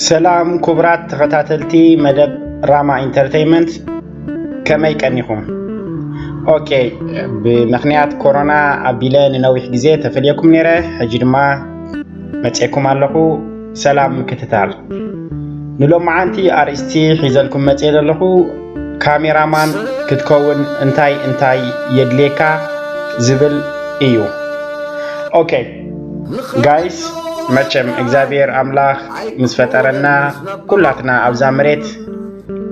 ሰላም ክቡራት ተኸታተልቲ መደብ ራማ ኢንተርተይመንት፣ ከመይ ቀኒኹም? ኦኬ፣ ብምኽንያት ኮሮና ኣቢለ ንነዊሕ ግዜ ተፈልየኩም ነይረ፣ ሕጂ ድማ መፅኤኩም ኣለኹ። ሰላም ምክትታል። ንሎማዓንቲ ኣርእስቲ ሒዘልኩም መፅኤ ዘለኹ፣ ካሜራማን ክትከውን እንታይ እንታይ የድልየካ ዝብል እዩ። ኦኬ ጋይስ፣ መቸም እግዚኣብሔር ኣምላኽ ምስ ፈጠረና፣ ኩላትና ኣብዛ መሬት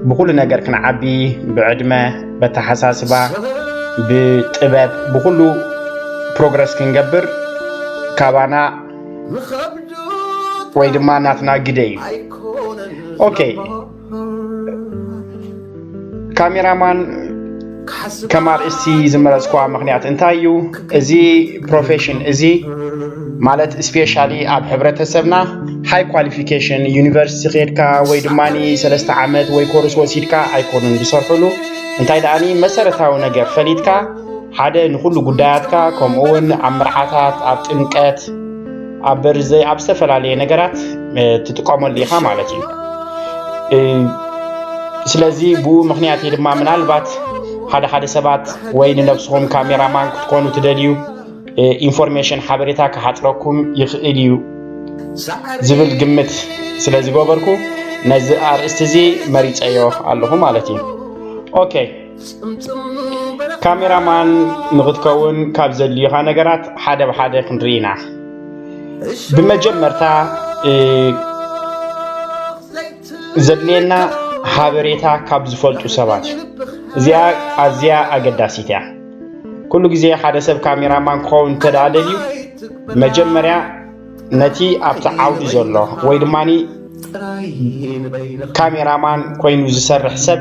ብኹሉ ነገር ክንዓቢ፣ ብዕድመ፣ በተሓሳስባ፣ ብጥበብ፣ ብኹሉ ፕሮግረስ ክንገብር ካባና ወይ ድማ ናትና ግደ እዩ። ኦኬ፣ ካሜራማን ከም ኣርእስቲ ዝመረፅኳ ምኽንያት እንታይ እዩ? እዚ ፕሮፌሽን እዚ ማለት ስፔሻሊ ኣብ ሕብረተሰብና ሃይ ኳሊፊኬሽን ዩኒቨርሲቲ ከድካ ወይ ድማ ሰለስተ ዓመት ወይ ኮርስ ወሲድካ ኣይኮኑን ዝሰርሕሉ። እንታይ ደኣኒ መሰረታዊ ነገር ፈሊጥካ ሓደ ንኹሉ ጉዳያትካ ከምኡ እውን ኣብ መርዓታት፣ ኣብ ጥምቀት፣ ኣብ በርዘይ፣ ኣብ ዝተፈላለየ ነገራት ትጥቀመሉ ኢኻ ማለት እዩ። ስለዚ ብኡ ምኽንያት እዩ ድማ ምናልባት ሓደ ሓደ ሰባት ወይ ንነብስኹም ካሜራማን ክትኮኑ ትደልዩ፣ ኢንፎርሜሽን ሓበሬታ ክሓፅረኩም ይኽእል እዩ ዝብል ግምት ስለ ዝገበርኩ ነዚ ኣርእስቲ እዚ መሪፀዮ ኣለኹ ማለት እዩ። ኦኬ፣ ካሜራማን ንኽትከውን ካብ ዘድልዩኻ ነገራት ሓደ ብሓደ ክንርኢ ኢና። ብመጀመርታ ዘድልየና ሓበሬታ ካብ ዝፈልጡ ሰባት እዩ። እዚኣ ኣዝያ ኣገዳሲት እያ። ኩሉ ግዜ ሓደ ሰብ ካሜራማን ክኸውን እንተ ደኣ ደልዩ መጀመርያ ነቲ ኣብቲ ዓውዲ ዘሎ ወይ ድማ ካሜራማን ኮይኑ ዝሰርሕ ሰብ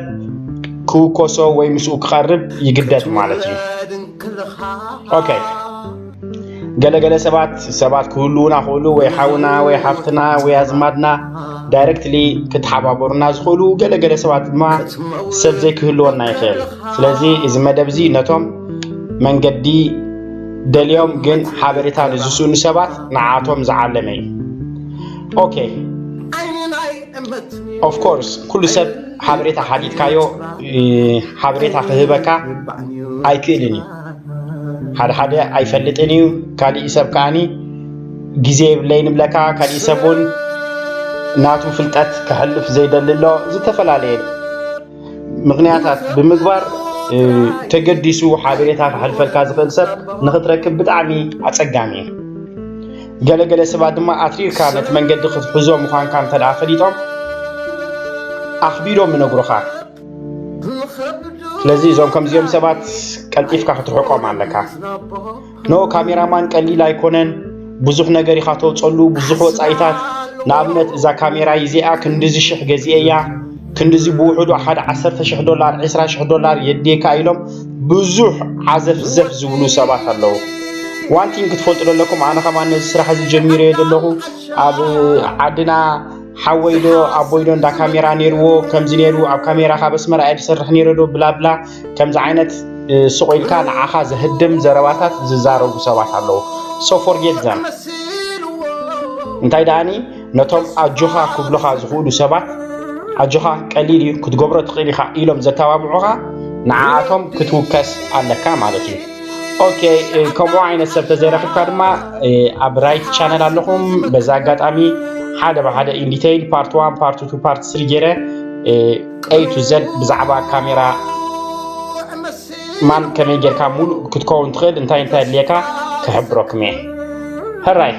ክውከሶ ወይ ምስኡ ክቐርብ ይግደድ ማለት እዩ። ኦኬ፣ ገለገለ ሰባት ሰባት ክህልዉና ክእሉ ወይ ሓውና ወይ ሓፍትና ወይ ኣዝማድና ዳይረክትሊ ክትሓባበሩና ዝኽእሉ፣ ገለገለ ሰባት ድማ ሰብ ዘይክህልወና ይኽእል። ስለዚ እዚ መደብ እዚ ነቶም መንገዲ ደልዮም ግን ሓበሬታ ንዝስእኑ ሰባት ንዓቶም ዝዓለመ እዩ። ኦኬ፣ ኦፍኮርስ ኩሉ ሰብ ሓበሬታ ሓቲትካዮ ሓበሬታ ክህበካ ኣይክእልን እዩ። ሓደ ሓደ ኣይፈልጥን እዩ፣ ካሊእ ሰብ ከዓኒ ግዜ የብለይን ይብለካ፣ ካሊእ ሰብ እውን ናቱ ፍልጠት ከሕልፍ ዘይደሊ ኣሎ። ዝተፈላለየ ምኽንያታት ብምግባር ተገዲሱ ሓበሬታ ከሕልፈልካ ዝኽእል ሰብ ንኽትረክብ ብጣዕሚ ኣፀጋሚ እዩ። ገለገለ ሰባት ድማ ኣትሪርካ ነቲ መንገዲ ክትሕዞ ምዃንካ እንተ ደኣ ፈሊጦም ኣኽቢዶም ይነግሩኻ። ስለዚ እዞም ከምዚኦም ሰባት ቀልጢፍካ ክትርሕቆም ኣለካ። ኖ፣ ካሜራማን ቀሊል ኣይኮነን። ብዙሕ ነገር ኢኻ ተውፀሉ፣ ብዙሕ ወፃኢታት። ንኣብነት እዛ ካሜራ እዚኣ ክንድዚ ሽሕ ገዚኤያ፣ ክንድዚ ብውሕዱ ሓደ ዓሰርተ ሽሕ ዶላር፣ ዕስራ ሽሕ ዶላር የድልየካ ኢሎም ብዙሕ ዓዘፍዘፍ ዝብሉ ሰባት ኣለዉ። ዋን ቲንግ ክትፈልጡ ዘለኩም፣ ኣነ ከማን ነዚ ስራሕ እዚ ጀሚረዮ ዘለኹ ኣብ ዓድና ሓወይ ዶ ኣቦይ ዶ እንዳ ካሜራ ነይርዎ፣ ከምዚ ነይሩ፣ ኣብ ካሜራ ካብ ኣስመራ እየ ዝሰርሕ ነይረ ዶ ብላብላ፣ ከምዚ ዓይነት ስቕ ኢልካ ንዓኻ ዘህድም ዘረባታት ዝዛረቡ ሰባት ኣለዉ። So forget them። እንታይ ደኣኒ ነቶም ኣጆኻ ክብሉኻ ዝኽእሉ ሰባት ኣጆኻ ቀሊል እዩ ክትገብሮ ትኽእል ኢኻ ኢሎም ዘተባብዑኻ ንዓኣቶም ክትውከስ ኣለካ ማለት እዩ። ኦኬ፣ ከምኡ ዓይነት ሰብ ተዘይረኽብካ ድማ ኣብ ራይት ቻነል ኣለኹም። በዛ ኣጋጣሚ ሓደ ብሓደ ኢንዲቴይል ፓርት ዋን ፓርት ቱ ፓርት ስሪ ገይረ ኤ ቱ ዘድ ብዛዕባ ካሜራ ማን ከመይ ጌርካ ሙሉእ ክትከውን ትኽእል እንታይ እንታይ ኣድልየካ ክሕብረኩም እየ። ሕራይ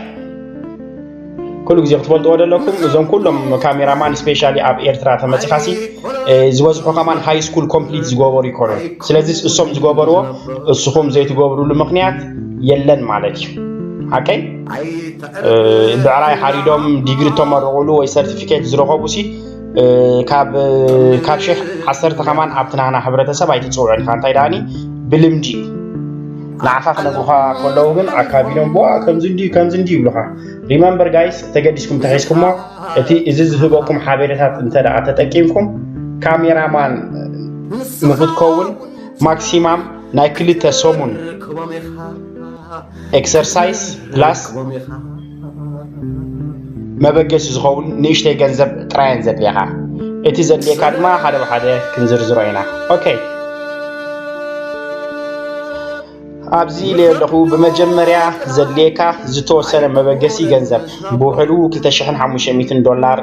ኩሉ ግዜ ክትፈልጥዎ ዘለኩም እዞም ኩሎም ካሜራማን ስፔሻሊ ኣብ ኤርትራ ተመፂኻሲ ዝበዝሑ ከማን ሃይ ስኩል ኮምፕሊት ዝገበሩ ይኮኑን። ስለዚ እሶም ዝገበርዎ እስኹም ዘይትገብሩሉ ምኽንያት የለን ማለት እዩ። ሓቀይ ብዕራይ ሓሪዶም ዲግሪ ተመረቑሉ ወይ ሰርቲፊኬት ዝረኸቡ ሲ ካብ ካብ ሽሕ ዓሰርተ ከማን ኣብቲ ናህና ሕብረተሰብ ኣይትፅውዕን ኢኻ። እንታይ ደኣኒ ብልምዲ እዩ። ንዓኻ ክነግሩኻ ከለዉ ግን ኣካቢዶም ቦኣ ከምዚ እንድዩ ከምዚ እንድዩ ይብሉኻ። ሪመምበር ጋይስ፣ ተገዲስኩም ተሒዝኩሞ እቲ እዚ ዝህበኩም ሓበሬታት እንተ ደኣ ተጠቂምኩም ካሜራማን ንኽትከውን ማክሲማም ናይ ክልተ ሰሙን ኤክሰርሳይስ ፕላስ መበገሲ ዝኸውን ንእሽተይ ገንዘብ ጥራየን ዘድልየኻ። እቲ ዘድልየካ ድማ ሓደ ብሓደ ክንዝርዝሮ ኢና። ኦኬ፣ ኣብዚ ኢለዮ ኣለኹ። ብመጀመርያ ዘድልየካ ዝተወሰነ መበገሲ ገንዘብ፣ ብውሕዱ ክልተ ሽሕን ሓሙሽተ ሚእትን ዶላር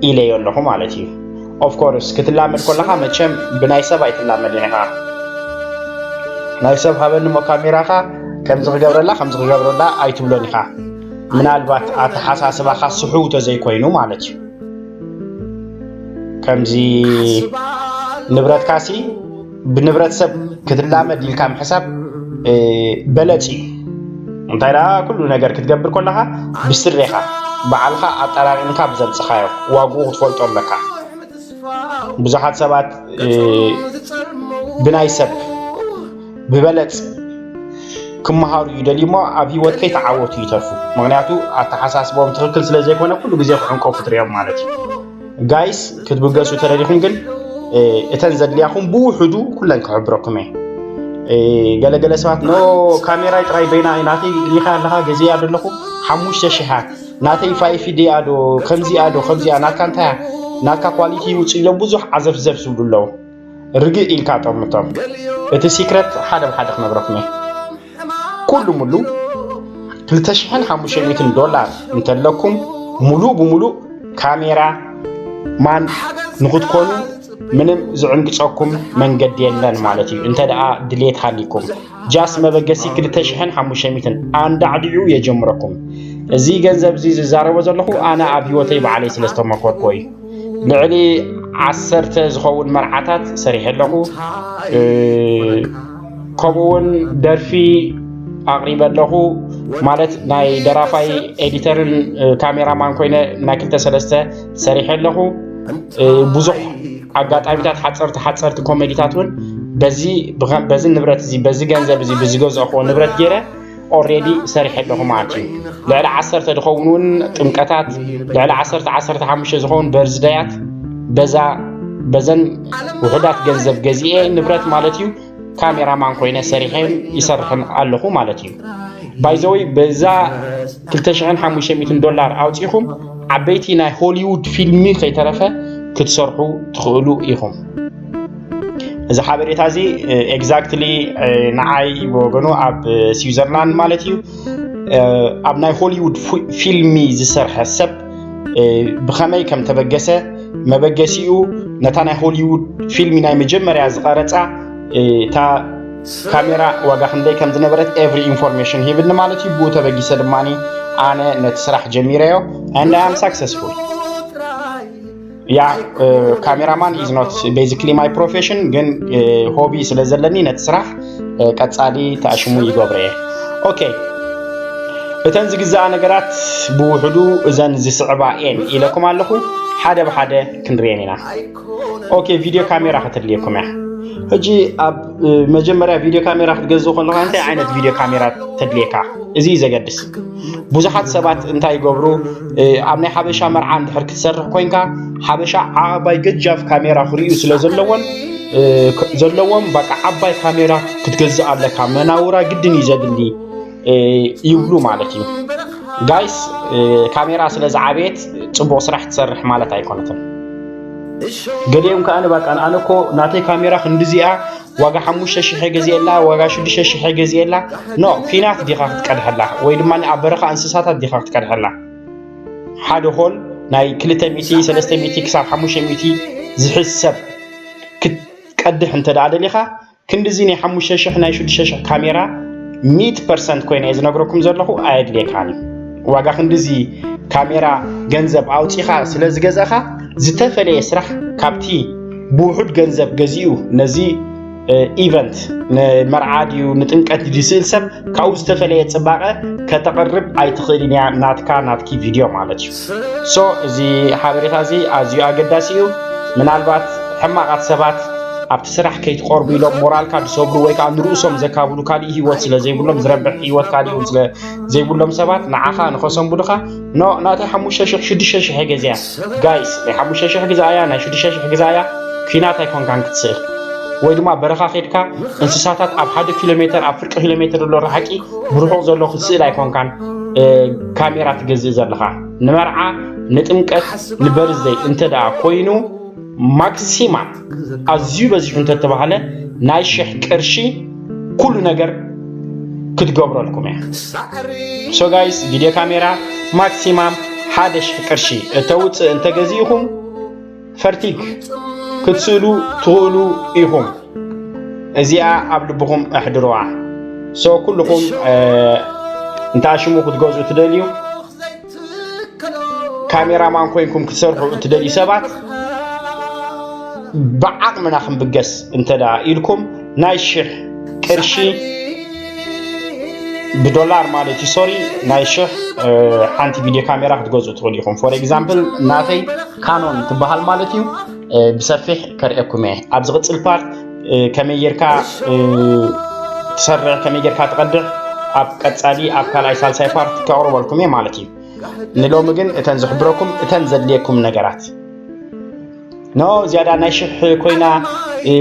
ኢለዮ ኣለኹ ማለት እዩ። ኦፍኮርስ ክትላመድ ከለኻ መቸም ብናይ ሰብ ኣይትላመድን ኢኻ። ናይ ሰብ ሃበኒ እሞ ካሜራኻ ከምዚ ክገብረላ ከምዚ ክገብረላ ኣይትብሎን ኢኻ። ምናልባት ኣተሓሳስባኻ ስሑ ተዘይኮይኑ ማለት እዩ። ከምዚ ንብረትካሲ ብንብረት ሰብ ክትላመድ ኢልካ ምሕሳብ በለጽ እዩ። እንታይ ደኣ ኩሉ ነገር ክትገብር ከለኻ ብስሬኻ ባዕልኻ ኣጠራቒምካ ብዘምጽኻዮ ዋግኡ ክትፈልጦ ኣለካ። ብዙሓት ሰባት ብናይ ሰብ ብበለጽ ክመሃሩ ይደልዩ እሞ ኣብ ህይወት ከይተዓወቱ ይተርፉ። ምኽንያቱ ኣተሓሳስቦም ትኽክል ስለ ዘይኮነ ኩሉ ግዜ ክዕንቀፉ ትሪኦም ማለት እዩ። ጋይስ ክትብገሱ ተደሊኹም ግን እተን ዘድልያኹም ብውሕዱ ኩለን ክሕብረኩም እየ። ገለገለ ሰባት ኖ ካሜራይ ጥራይ በይና ናተይ ሪኢኻ ኣለኻ ገዚኣ ዘለኹ ሓሙሽተ ሽሓት ናተይ ፋይፍ ዲኣ ዶ ከምዚኣ ዶ ከምዚኣ ናትካ እንታይ ናትካ ኳሊቲ ይውፅእ ኢሎም ብዙሕ ዓዘፍዘፍ ዝብሉ ኣለዉ። ርግእ ኢልካ ጠምቶም። እቲ ሲክረት ሓደ ብሓደ ክነግረኩም እየ። ኩሉ ሙሉ ክልተ ሽሕን ሓሙሽተ ሚእትን ዶላር እንተለኩም ሙሉእ ብሙሉእ ካሜራ ማን ንክትኮኑ ምንም ዝዕንግፀኩም መንገዲ የለን ማለት እዩ። እንተ ደኣ ድሌት ሃሊኩም ጃስ መበገሲ ክልተ ሽሕን ሓሙሽተ ሚእትን ኣንዳዕዲዑ የጀምረኩም። እዚ ገንዘብ እዚ ዝዛረቦ ዘለኹ ኣነ ኣብ ህይወተይ ባዕለይ ስለ ዝተመኮርኮ እዩ። ልዕሊ ዓሰርተ ዝኸውን መርዓታት ሰሪሐ ኣለኹ። ከምኡ እውን ደርፊ ኣቕሪበ ኣለኹ። ማለት ናይ ደራፋይ ኤዲተርን ካሜራማን ኮይነ ናይ ክልተ ሰለስተ ሰሪሐ ኣለኹ። ብዙሕ ኣጋጣሚታት ሓፀርቲ ሓፀርቲ ኮሜዲታት እውን በዚ ንብረት እዚ በዚ ገንዘብ እዚ ብዝገዝእክዎ ንብረት ገይረ ኦሬዲ ሰሪሐ ኣለኹ ማለት እዩ። ልዕሊ ዓሰርተ ዝኸውን እውን ጥምቀታት ልዕሊ ዓሰርተ ዓሰርተ ሓሙሽተ ዝኸውን በርዝዳያት በዛ በዘን ውሑዳት ገንዘብ ገዚኤ ንብረት ማለት እዩ ካሜራማን ኮይነ ሰሪሐን ይሰርሕን ኣለኹ ማለት እዩ። ባይዘወይ በዛ ክልተ ሽሕን ሓሙሽተ ሚእትን ዶላር ኣውፂኹም ዓበይቲ ናይ ሆሊውድ ፊልሚ ከይተረፈ ክትሰርሑ ትኽእሉ ኢኹም። እዚ ሓበሬታ እዚ ኤግዛክትሊ ንዓይ ብወገኑ ኣብ ስዊዘርላንድ ማለት እዩ ኣብ ናይ ሆሊውድ ፊልሚ ዝሰርሐ ሰብ ብኸመይ ከም ተበገሰ መበገሲኡ ነታ ናይ ሆሊውድ ፊልሚ ናይ መጀመርያ ዝቐረፃ እታ ካሜራ ዋጋ ክንደይ ከም ዝነበረት ኤቭሪ ኢንፎርሜሽን ሂብኒ ማለት እዩ። ብኡ ተበጊሰ ድማ ኣነ ነቲ ስራሕ ጀሚረዮ and I am successful። ያ ካሜራማን is not basically my profession ግን ሆቢ ስለ ዘለኒ ነቲ ስራሕ ቀፃሊ ተኣሽሙ ይገብረ እየ። ኦኬ እተን ዝግዛኣ ነገራት ብውሕዱ እዘን ዝስዕባ እየን ኢለኩም ኣለኹ። ሓደ ብሓደ ክንርየን ኢና። ኦኬ ቪድዮ ካሜራ ከተድልየኩም እያ። ሕጂ ኣብ መጀመርያ ቪድዮ ካሜራ ክትገዝእ ከለካ እንታይ ዓይነት ቪድዮ ካሜራ ተድልየካ? እዚ እዩ ዘገድስ። ብዙሓት ሰባት እንታይ ይገብሩ? ኣብ ናይ ሓበሻ መርዓ እንድሕር ክትሰርሕ ኮይንካ ሓበሻ ዓባይ ገጃፍ ካሜራ ክርእዩ ስለ ዘለዎን ዘለዎም በቃ ዓባይ ካሜራ ክትገዝእ ኣለካ መናውራ ግድን እዩ ዘድሊ ይብሉ ማለት እዩ። ጋይስ ካሜራ ስለ ዝዓበየት ፅቡቕ ስራሕ ትሰርሕ ማለት ኣይኮነትን። ገሊኦም ከኣ በቃ ኣነ እኮ ናተይ ካሜራ ክንድዚኣ ዋጋ ሓሙሽተ ሽሕ ገዚኤላ ዋጋ ሽዱሽተ ሽሕ ገዚኤላ ኖ ኲናት ዲኻ ክትቀድሐላ ወይ ድማ ኣብ በረኻ እንስሳታት ዲኻ ክትቀድሐላ ሓደ ሆል ናይ ክልተ ሚእቲ ሰለስተ ሚእቲ ክሳብ ሓሙሽተ ሚእቲ ዝሕዝ ሰብ ክትቀድሕ እንተ ደኣ ደሊኻ ክንድዚ ናይ ሓሙሽተ ሽሕ ናይ ሽዱሽተ ሽሕ ካሜራ ሚእቲ ፐርሰንት ኮይነ እየ ዝነግረኩም ዘለኹ ኣየድልየካን እዩ። ዋጋ ክንድዚ ካሜራ ገንዘብ ኣውፂኻ ስለ ዝገዛእኻ ዝተፈለየ ስራሕ ካብቲ ብውሑድ ገንዘብ ገዚኡ ነዚ ኢቨንት ንመርዓ ድዩ ንጥምቀት ድዩ ዝስእል ሰብ ካብኡ ዝተፈለየ ፅባቐ ከተቕርብ ኣይትኽእልን እያ ናትካ ናትኪ ቪድዮ ማለት እዩ። ሶ እዚ ሓበሬታ እዚ ኣዝዩ ኣገዳሲ እዩ። ምናልባት ሕማቓት ሰባት ኣብቲ ስራሕ ከይትቐርቡ ኢሎም ሞራልካ ዝሰብሩ ወይ ከዓ ንርእሶም ዘካብዱ ካሊእ ህይወት ስለ ዘይብሎም ዝረብሕ ህይወት ካሊእ እውን ስለ ዘይብሎም ሰባት ንዓኻ ንኸሰንብዱኻ ኖ ናተይ ሓሙሽተ ሽሕ ሽዱሽተ ሽሕ ገዚኣ ጋይስ ናይ ሓሙሽተ ሽሕ ግዛእያ ናይ ሽዱሽተ ሽሕ ግዛእያ ኲናት ኣይኮንካን ክትስእል ወይ ድማ በረኻ ኸድካ እንስሳታት ኣብ ሓደ ኪሎ ሜትር ኣብ ፍርቂ ኪሎ ሜትር ዘሎ ርሓቂ ብርሑቕ ዘሎ ክትስእል ኣይኮንካን ካሜራ ትገዝእ ዘለኻ ንመርዓ፣ ንጥምቀት፣ ንበርዝደይ እንተ ደኣ ኮይኑ ማክሲማም ኣዝዩ በዚሑ እንተተባህለ ናይ ሽሕ ቅርሺ ኩሉ ነገር ክትገብረልኩም እያ። So guys፣ ቪድዮ ካሜራ ማክሲማም ሓደ ሽሕ ቅርሺ እተውፅእ እንተገዚእኹም ፈርቲግ ክትስእሉ ትኽእሉ ኢኹም። እዚኣ ኣብ ልብኹም ኣሕድርዋ። So ኩልኹም እንተ ኣሽሙ ክትገዝኡ ትደልዩ፣ ካሜራማን ኮይንኩም ክትሰርሑ እትደልዩ ሰባት ብዓቕምና ክንብገስ እንተ ደኣ ኢልኩም ናይ ሽሕ ቅርሺ ብዶላር ማለት እዩ፣ ሶሪ፣ ናይ ሽሕ ሓንቲ ቪድዮ ካሜራ ክትገዝኡ ትኽእሉ ኢኹም። For example ናተይ ካኖን ትበሃል ማለት እዩ። ብሰፊሕ ከርእየኩም እየ ኣብ ዝቕፅል ፓርት ከመይ ጌርካ ትሰርሕ፣ ከመይ ጌርካ ትቐድሕ ኣብ ቀፃሊ ኣብ ካልኣይ ሳልሳይ ፓርት ከቕርበልኩም እየ ማለት እዩ። ንሎሚ ግን እተን ዝሕብረኩም እተን ዘድልየኩም ነገራት ኖ ዝያዳ ናይ ሽሕ ኮይና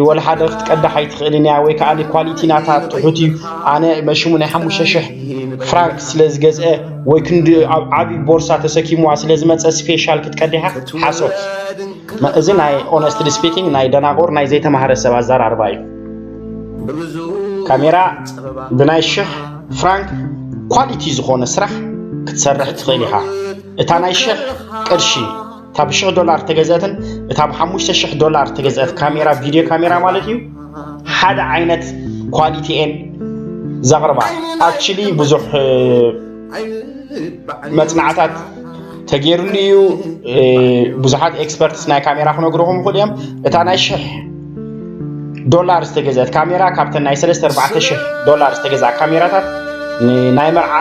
ወላ ሓደ ክትቀዳሕ ኣይትኽእልን እያ፣ ወይ ከዓ ኳሊቲ ናታ ትሑት እዩ። ኣነ መሽሙ ናይ ሓሙሽተ ሽሕ ፍራንክ ስለ ዝገዝአ ወይ ክንዲ ኣብ ዓብዪ ቦርሳ ተሰኪምዋ ስለ ዝመፀ ስፔሻል ክትቀዲሓ ሓሶት። እዚ ናይ ኦነስትሊ ስፒኪንግ ናይ ደናቑር ናይ ዘይተማህረ ሰብ ኣዘራርባ እዩ። ካሜራ ብናይ ሽሕ ፍራንክ ኳሊቲ ዝኾነ ስራሕ ክትሰርሕ ትኽእል ኢኻ። እታ ናይ ሽሕ ቅርሺ እታ ብሽሕ ዶላር ተገዝአትን እታ ብሓሙሽተ ሽሕ ዶላር ተገዝአት ካሜራ ቪድዮ ካሜራ ማለት እዩ ሓደ ዓይነት ኳሊቲ ኤን ዘቕርባ። ኣክቹሊ ብዙሕ መፅናዕታት ተገይሩሉ እዩ። ብዙሓት ኤክስፐርትስ ናይ ካሜራ ክነግርኹም ይኽእሉ እዮም። እታ ናይ ሽሕ ዶላር ዝተገዝአት ካሜራ ካብተን ናይ ሰለስተ ኣርባዕተ ሽሕ ዶላር ዝተገዝኣ ካሜራታት ንናይ መርዓ፣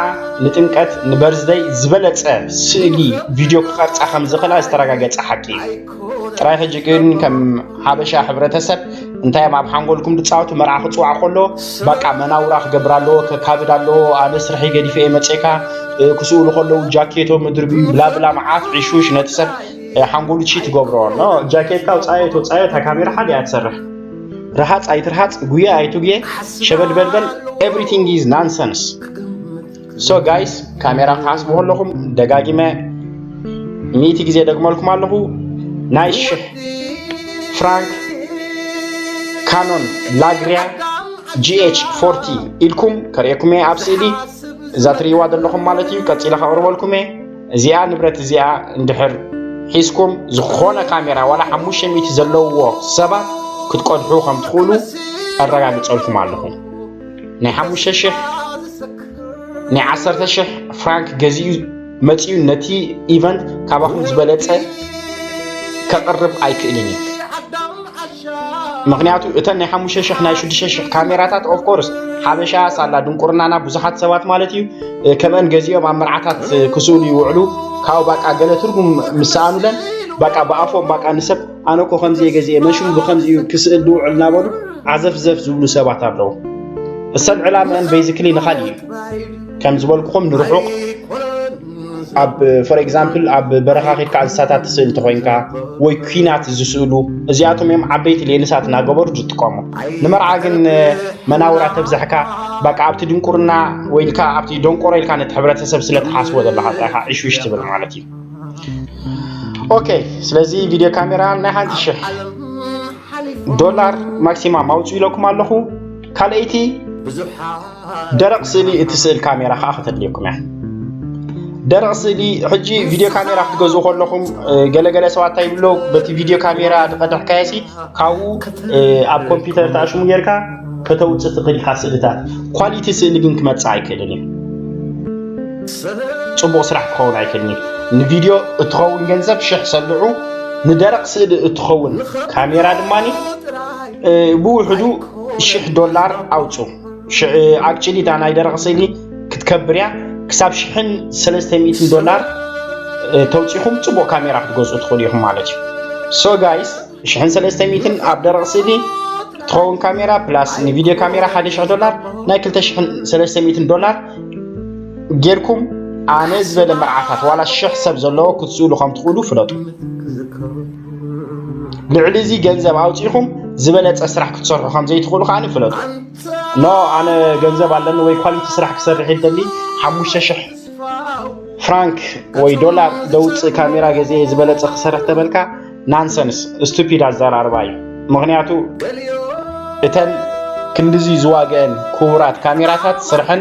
ንጥምቀት፣ ንበርዝደይ ዝበለፀ ስእሊ ቪድዮ ክቐርፃ ከም ዝኽእላ ዝተረጋገፀ ሓቂ እዩ። ጥራይ ሕጂ ግን ከም ሓበሻ ሕብረተሰብ እንታይ እዮም ኣብ ሓንጎልኩም ዝፃወቱ? መርዓ ክፅዋዕ ከሎ በቃ መናውራ ክገብር ኣለዎ፣ ከካብድ ኣለዎ፣ ኣነ ስርሐይ ገዲፈ እየ መፅእካ ክስእሉ ከለዉ ጃኬቶ ምድርብዩ ብላብላ መዓት ዕሹሽ ነቲ ሰብ ሓንጎሉ ቺት ይገብሮ ኣሎ። ጃኬትካ ውፃዮ ተውፃዮ እታ ካሜራ ሓደ እያ ትሰርሕ። ርሃፅ ኣይትርሃፅ፣ ጉየ ኣይትጉየ፣ ሸበድበድበል፣ everything is nonsense። So guys፣ ካሜራ ክትሓስቡ ከለኹም ደጋጊመ ሚእቲ ግዜ ደግመልኩም ኣለኹ፣ ናይ ሽሕ ፍራንክ ካኖን ላግሪያ ጂ ኤች ፎርቲ ኢልኩም ከርእየኩም እየ ኣብ ስእሊ። እዛ ትርእይዋ ዘለኹም ማለት እዩ። ቀፂለ ከቕርበልኩም እየ። እዚኣ ንብረት እዚኣ እንድሕር ሒዝኩም ዝኾነ ካሜራ ዋላ ሓሙሽተ ሚእቲ ዘለውዎ ሰባት ክትቀድሑ ከም ትኽእሉ ኣረጋግፀልኩም ኣለኹ። ናይ ሓሙሽተ ሽሕ ናይ ዓሰርተ ሽሕ ፍራንክ ገዚኡ መፂኡ ነቲ ኢቨንት ካባኹም ዝበለፀ ከቕርብ ኣይክእልን እዩ። ምክንያቱ እተን ናይ ሓሙሽተ ሽሕ ናይ ሽዱሽተ ሽሕ ካሜራታት ኦፍኮርስ ሓበሻ ሳላ ድንቁርናና ብዙሓት ሰባት ማለት እዩ ከምአን ገዚኦም ኣብ መርዓታት ክስእሉ ይውዕሉ። ካብኡ ባቃ ገለ ትርጉም ምስ ሰኣኑለን ባቃ ብኣፎም ባቃ ንሰብ ኣነ እኮ ከምዚ እየ ገዚኤ መሽሙ ብከምዚ እዩ ክስእል ዝውዕል እናበሉ ዓዘፍዘፍ ዝብሉ ሰባት ኣለዉ። እሰን ዕላምአን ቤዚክሊ ንኻሊእ እዩ። ከም ዝበልኩኹም ንርሑቕ ኣብ for example ኣብ በረኻ ኬድካ እንስሳታት ትስእል ተኾይንካ ወይ ኲናት ዝስእሉ እዚኣቶም እዮም ዓበይቲ ሌንሳት እናገበሩ ዝጥቀሙ። ንመርዓ ግን መናውራ ተብዛሕካ በቃ ኣብቲ ድንቁርና ወይ ኢልካ ኣብቲ ደንቆሮ ኢልካ ነቲ ሕብረተሰብ ስለ ትሓስቦ ዘለኻ ጥራይኻ ዕሽውሽ ትብል ማለት እዩ። ኦኬ ስለዚ ቪድዮ ካሜራ ናይ ሓንቲ ሽሕ ዶላር ማክሲማም ኣውፅኡ ኢለኩም ኣለኹ። ካልኣይቲ ደረቕ ስእሊ እትስእል ካሜራ ከዓ ከተድልየኩም እያ። ደረቕ ስእሊ ሕጂ ቪድዮ ካሜራ ክትገዝኡ ከለኹም ገለገለ ሰባት እንታይ ይብሎ በቲ ቪድዮ ካሜራ ዝቀደሕካዮ ሲ ካብኡ ኣብ ኮምፒውተር ተኣሽሙ ጌርካ ከተውፅእ ትኽእል ኢኻ ስእልታት። ኳሊቲ ስእሊ ግን ክመፅእ ኣይክእልን እዩ። ፅቡቕ ስራሕ ክኸውን ኣይክእልን እዩ። ንቪድዮ እትኸውን ገንዘብ ሽሕ ሰልዑ፣ ንደረቕ ስእሊ እትኸውን ካሜራ ድማ ብውሕዱ ሽሕ ዶላር ኣውፁ። ኣክቹሊ እታ ናይ ደረቕ ስእሊ ክትከብር እያ። ክሳብ ሽሕን ሰለስተ ሚእትን ዶላር ተውፂኹም ፅቡቕ ካሜራ ክትገዝኡ ትኽእሉ ኢኹም ማለት እዩ። So guys ሽሕን ሰለስተ ሚእትን ኣብ ደረቕ ስእሊ ትኸውን ካሜራ ፕላስ ንቪድዮ ካሜራ ሓደ ሽሕ ዶላር ናይ ክልተ ሽሕን ሰለስተ ሚእትን ዶላር ጌርኩም ኣነ ዝበለ መርዓታት ዋላ ሽሕ ሰብ ዘለዎ ክትስእሉ ከም ትኽእሉ ፍለጡ። ልዕሊ እዚ ገንዘብ ኣውፂእኹም ዝበለፀ ስራሕ ክትሰርሑ ከም ዘይትኽእሉ ከዓ ፍለጡ። ኖ ኣነ ገንዘብ ኣለኒ ወይ ኳሊቲ ስራሕ ክሰርሕ ይደሊ ሓሙሽተ ሽሕ ፍራንክ ወይ ዶላር ደውፅእ ካሜራ ገዜ ዝበለፀ ክሰርሕ ተበልካ፣ ናንሰንስ፣ ስቱፒድ ኣዘራርባ እዩ። ምክንያቱ እተን ክንድዚ ዝዋገአን ክቡራት ካሜራታት ስርሐን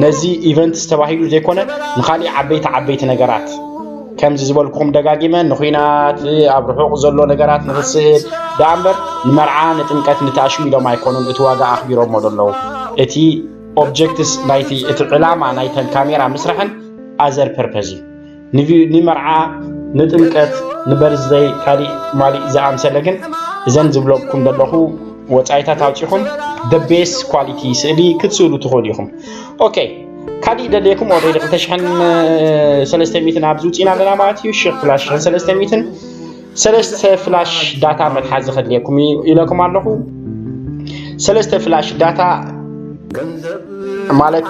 ነዚ ኢቨንትስ ተባሂሉ ዘይኮነ ንካሊእ ዓበይቲ ዓበይቲ ነገራት፣ ከምዚ ዝበልኩኹም ደጋጊመ፣ ንኩናት፣ ኣብ ርሑቕ ዘሎ ነገራት ንክስእል ደኣ እምበር፣ ንመርዓ ንጥምቀት ንተኣሽሙ ኢሎም ኣይኮኑን እቲ ዋጋ ኣኽቢሮሞ ዘለዉ። እቲ ኦብጀክትስ ናይቲ፣ እቲ ዕላማ ናይተን ካሜራ ምስራሕን ኣዘር ፐርፐዝ እዩ። ንቪ- ንመርዓ፣ ንጥምቀት፣ ንበርዝደይ፣ ካሊእ ማሊእ ዝኣምሰለ ግን፣ እዘን ዝብለኩም ዘለኹ ወፃኢታት ኣውፂኹም፣ the best quality ስእሊ ክትስእሉ ትኽእሉ ኢኹም። ኦኬ፣ ካሊእ ደልየኩም፣ ኦልሬዲ ክልተ ሽሕን ሰለስተ ሚእትን ኣብዚ ውፂና ኣለና ማለት እዩ። ሽሕ ፍላሽ ሽሕን ሰለስተ ሚእትን፣ ሰለስተ ፍላሽ ዳታ መትሓዚ ከድልየኩም እዩ ኢለኩም ኣለኹ። ሰለስተ ፍላሽ ዳታ ማለት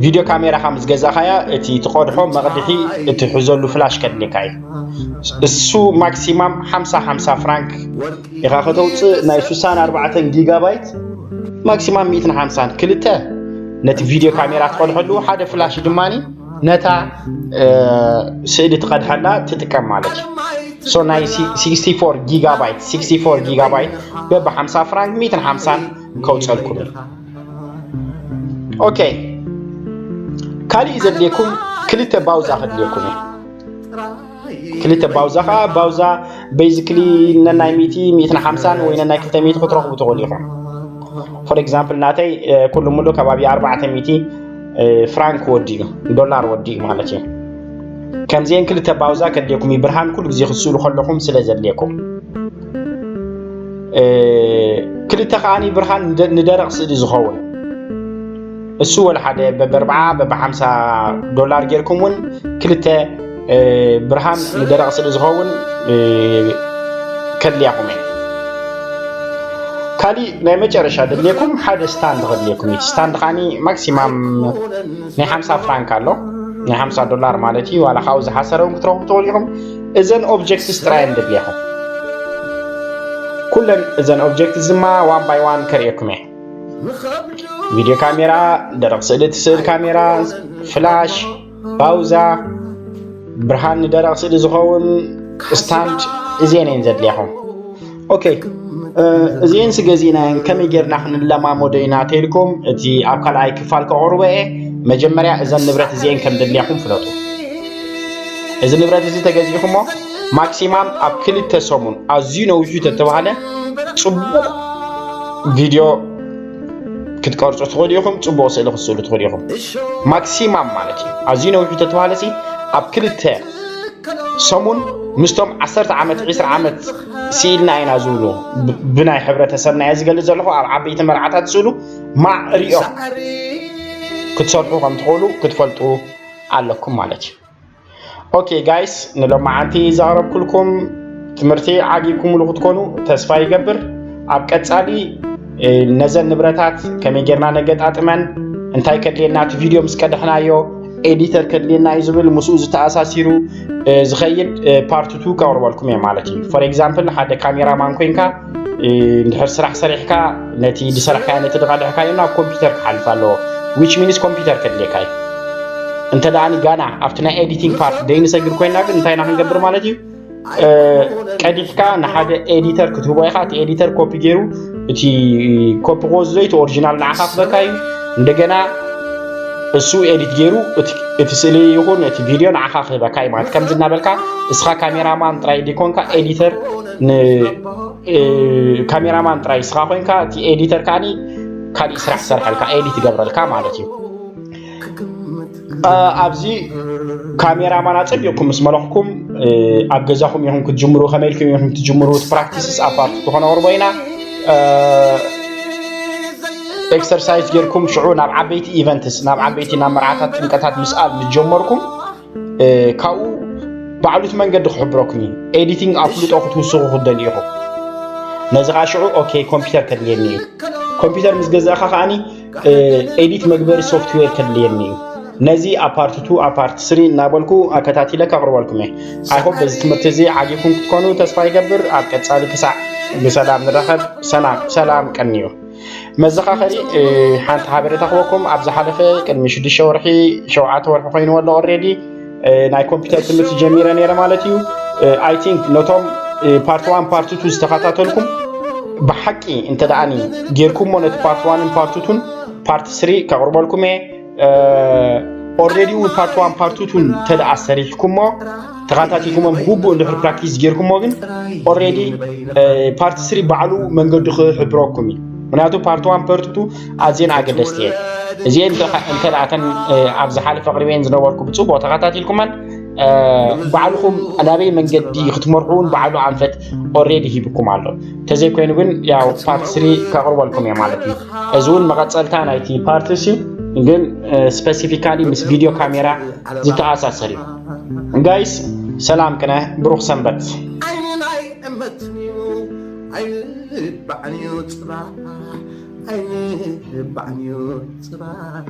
ቪድዮ ካሜራኻ ምስ ገዛእኻያ፣ እቲ ትቐድሖ መቕድሒ እትሕዘሉ ፍላሽ ከድልየካ እዩ። እሱ ማክሲማም ሓምሳ ሓምሳ ፍራንክ ኢኻ ከተውፅእ። ናይ ስሳን ኣርባዕተን ጊጋባይት ማክሲማም ሚእትን ሓምሳን፣ ክልተ ነቲ ቪድዮ ካሜራ ትቐድሐሉ፣ ሓደ ፍላሽ ድማኒ ነታ ስእሊ ትቐድሐላ ትጥቀም ማለት እዩ። ሶ ናይ ሲክስቲ ፎር ጊጋባይት፣ ሲክስቲ ፎር ጊጋባይት በብ ሓምሳ ፍራንክ ሚእትን ሓምሳን ከውፀልኩም እዩ። ኦኬ፣ ካሊእ ዘድልየኩም ክልተ ባውዛ ከድልየኩም እዩ። ክልተ ባውዛ ከዓ፣ ባውዛ ቤዚክሊ ነናይ ሚእቲ፣ ሚእትን ሓምሳን ወይ ነናይ ክልተ ሚእቲ ክትረኽቡ ትኽእሉ ኢኹም። ፎር ኤግዛምፕል ናተይ ኩሉ ሙሉ ከባቢ ኣርባዕተ ሚእቲ ፍራንክ ወዲኡ፣ ዶላር ወዲኡ ማለት እዩ። ከምዚአን ክልተ ባውዛ ከድልየኩም እዩ፣ ብርሃን ኩሉ ግዜ ክትስእሉ ከለኹም ስለ ዘድልየኩም። ክልተ ከዓኒ ብርሃን ንደረቕ ስእሊ ዝኸውን፣ እሱ ወላ ሓደ በበርብዓ በብሓምሳ ዶላር ጌርኩም እውን ክልተ ብርሃን ንደረቕ ስእሊ ዝኸውን ከድልያኹም እየ። ካሊእ ናይ መጨረሻ ደድልየኩም ሓደ ስታንድ ከድልየኩም እዩ። ስታንድ ከዓኒ ማክሲማም ናይ ሓምሳ ፍራንክ ኣሎ፣ ናይ ሓምሳ ዶላር ማለት እዩ። ዋላ ካብኡ ዝሓሰረ እውን ክትረኽቡ ትኽእሉ ኢኹም። እዘን ኦብጀክትስ ጥራይ እየን ደድልያኹም። ኩለን እዘን ኦብጀክትስ ድማ ዋን ባይ ዋን ከርእየኩም እየ። ቪድዮ ካሜራ፣ ደረቕ ስእሊ ትስእል ካሜራ፣ ፍላሽ፣ ባውዛ፣ ብርሃን ንደረቕ ስእሊ ዝኸውን ስታንድ፣ እዚአን እየን ዘድልያኹም። ኦኬ፣ እዚአን ስገዚእናየን ከመይ ጌርና ክንለማመዶ ኢና ተይልኩም፣ እቲ ኣብ ካልኣይ ክፋል ከቕርቦ እየ። መጀመርያ እዘን ንብረት እዚአን ከም ዘድልያኹም ፍለጡ። እዚ ንብረት እዚ ተገዚእኹሞ ማክሲማም ኣብ ክልተ ሰሙን ኣዝዩ ነዊሑ ተተባህለ ጽቡቕ ቪድዮ ክትቀርጹ ትኽእሉ ኢኹም፣ ጽቡቕ ስእሊ ክትስእሉ ትኽእሉ ኢኹም። ማክሲማም ማለት እዩ። ኣዝዩ ነዊሑ ተተባህለ ሲ ኣብ ክልተ ሰሙን ምስቶም ዓሰርተ ዓመት፣ ዕስራ ዓመት ስኢልና ኢና ዝብሉ ብ-፣ ብናይ ሕብረተሰብና እየ ዝገልጽ ዘለኹ፣ ኣብ ዓበይቲ መርዓታት ዝስእሉ ማዕሪኦም ክትሰርሑ ከም ትኽእሉ ክትፈልጡ ኣለኩም ማለት እዩ። ኦኬ ጋይስ፣ ንሎማዓንቲ ዘቕረብኩልኩም ትምህርቲ ዓጊብኩምሉ ክትኮኑ ተስፋ ይገብር። ኣብ ቀጻሊ፣ እ፣ ነዘን ንብረታት ከመይ ጌርና ነገጣጥመን፣ እንታይ ከድልየና፣ እቲ ቪድዮ ምስ ቀደሕናዮ ኤዲተር ከድልየና እዩ ዝብል፣ ምስኡ ዝተኣሳሲሩ፣ እ፣ ዝኸይድ፣ እ፣ ፓርት ቱ ከቕርበልኩም እየ ማለት እዩ። ፎር ኤግዛምፕል፣ ሓደ ካሜራማን ኮይንካ፣ እ፣ እንድሕር ስራሕ ሰሪሕካ፣ ነቲ ዝሰራሕካዮ፣ ነቲ ዝቐደሕካዮ ናብ ኮምፒውተር ክሓልፍ ኣለዎ። ዊች ሚንስ ኮምፒውተር ከድልየካ እዩ። እንተ ደኣ ጋና ኣብቲ ናይ ኤዲቲንግ ፓርት ደይንሰግር ኮይና ግን እንታይ ኢና ክንገብር ማለት እዩ? እ፣ ቀዲሕካ ንሓደ ኤዲተር ክትህቦ ኢኻ። እቲ ኤዲተር ኮፒ ገይሩ፣ እቲ ኮፒ ክወስዶ፣ እቲ ኦሪጂናል ንዓኻ ክህበካ እዩ። እንደገና እሱ ኤዲት ገይሩ እቲ፣ እቲ ስእሊ ይኹን እቲ ቪድዮ ንዓኻ ክህበካ እዩ ማለት። ከምዚ እናበልካ እስኻ ካሜራማን ጥራይ ዲኮንካ ኤዲተር ን-፣ እ፣ ካሜራማን ጥራይ እስኻ ኮይንካ፣ እቲ ኤዲተር ከዓኒ ካሊእ ስራሕ ክሰርሐልካ፣ ኤዲት ይገብረልካ ማለት እዩ። እ፣ ኣብዚ ካሜራማን ኣጸቢቕኩም ምስ መለኽኩም፣ እ፣ ኣብ ገዛኹም ኢኹም ክትጅምሩ፣ ከመይ ኢልኩም ኢኹም ክትጅምሩ፣ እቲ ፕራክቲስስ ኣብ ፓርት ቱ ክነቕርቦ ኢና። እ፣ ኤክሰርሳይዝ ጌርኩም ሽዑ ናብ ዓበይቲ ኢቨንትስ፣ ናብ ዓበይቲ፣ ናብ መርዓታት፣ ጥምቀታት ምስኣል ምስ ጀመርኩም፣ እ፣ ካብኡ ባዕሉ እቲ መንገዲ ክሕብረኩም እዩ። ኤዲቲንግ ኣፍልጦ ክትውስኹ ክትደልዩ ኢኹም። ነዚ ኸዓ ሽዑ፣ ኦኬ፣ ኮምፒውተር ከድልየኒ እዩ። ኮምፒውተር ምስ ገዛእኻ ከዓኒ፣ እ፣ ኤዲት መግበሪ ሶፍትዌር ከድልየኒ እዩ። ነዚ ኣብ ፓርት ቱ፣ ኣብ ፓርት ስሪ እናበልኩ ኣከታቲለ ከቕርበልኩም እየ። ኣይ ሆፕ በዚ ትምህርቲ እዚ ዓጊብኩም ክትኮኑ ተስፋ ይገብር። ኣብ ቀጻሊ ክሳዕ ብሰላም ንራኸብ። ሰላም፣ ሰላም ቀንዩ። መዘኻኸሪ ሓንቲ ሓበሬታ ክበኩም። ኣብ ዝሓለፈ ቅድሚ ሽዱሽተ ወርሒ ሸውዓተ ወርሒ ኮይንዎ ኣሎ። ኦልሬዲ ናይ ኮምፒውተር ትምህርቲ ጀሚረ ነይረ ማለት እዩ። I think ነቶም ፓርት ዋን ፓርት ቱ ዝተኸታተልኩም ብሓቂ እንተ ደኣኒ ጌርኩሞ ነቲ ፓርት ዋንን ፓርት ቱን ፓርት ስሪ ከቕርበልኩም እየ። ኦልሬዲ እውን ፓርት ዋን ፓርት ቱን እንተ ደኣ ሰሪሕኩሞ ተኸታቲልኩሞ ብግቡእ እንድሕር ፕራክቲስ ጌርኩሞ ግን ኦልሬዲ ፓርት ስሪ ባዕሉ መንገዱ ክሕብረኩም እዩ። ምክንያቱ ፓርት ዋን ፓርት ቱ ኣዝየን ኣገደስቲ እየን። እዚአን እንተ ደኣ እተን ኣብ ዝሓለፈ ኣቕሪበን ዝነበርኩ ብፅቡቕ ተኸታቲልኩመን ባዕልኹም ናበይ መንገዲ ክትመርሑ እውን ባዕሉ ኣንፈት ኦልሬዲ ሂብኩም ኣሎ። እንተዘይኮይኑ ግን ያው ፓርት ስሪ ከቕርበልኩም እየ ማለት እዩ። እዚ እውን መቐፀልታ ናይቲ ፓርት ሲ ግን ስፐሲፊካሊ ምስ ቪድዮ ካሜራ ዝተኣሳሰር እዩ። ጋይስ ሰላም ቅነ ብሩኽ ሰንበት። ዓይኒ ናይ እመትን እዩ ኣይልባዕን እዩ ፅባሕ ኣይልባዕን እዩ ፅባሕ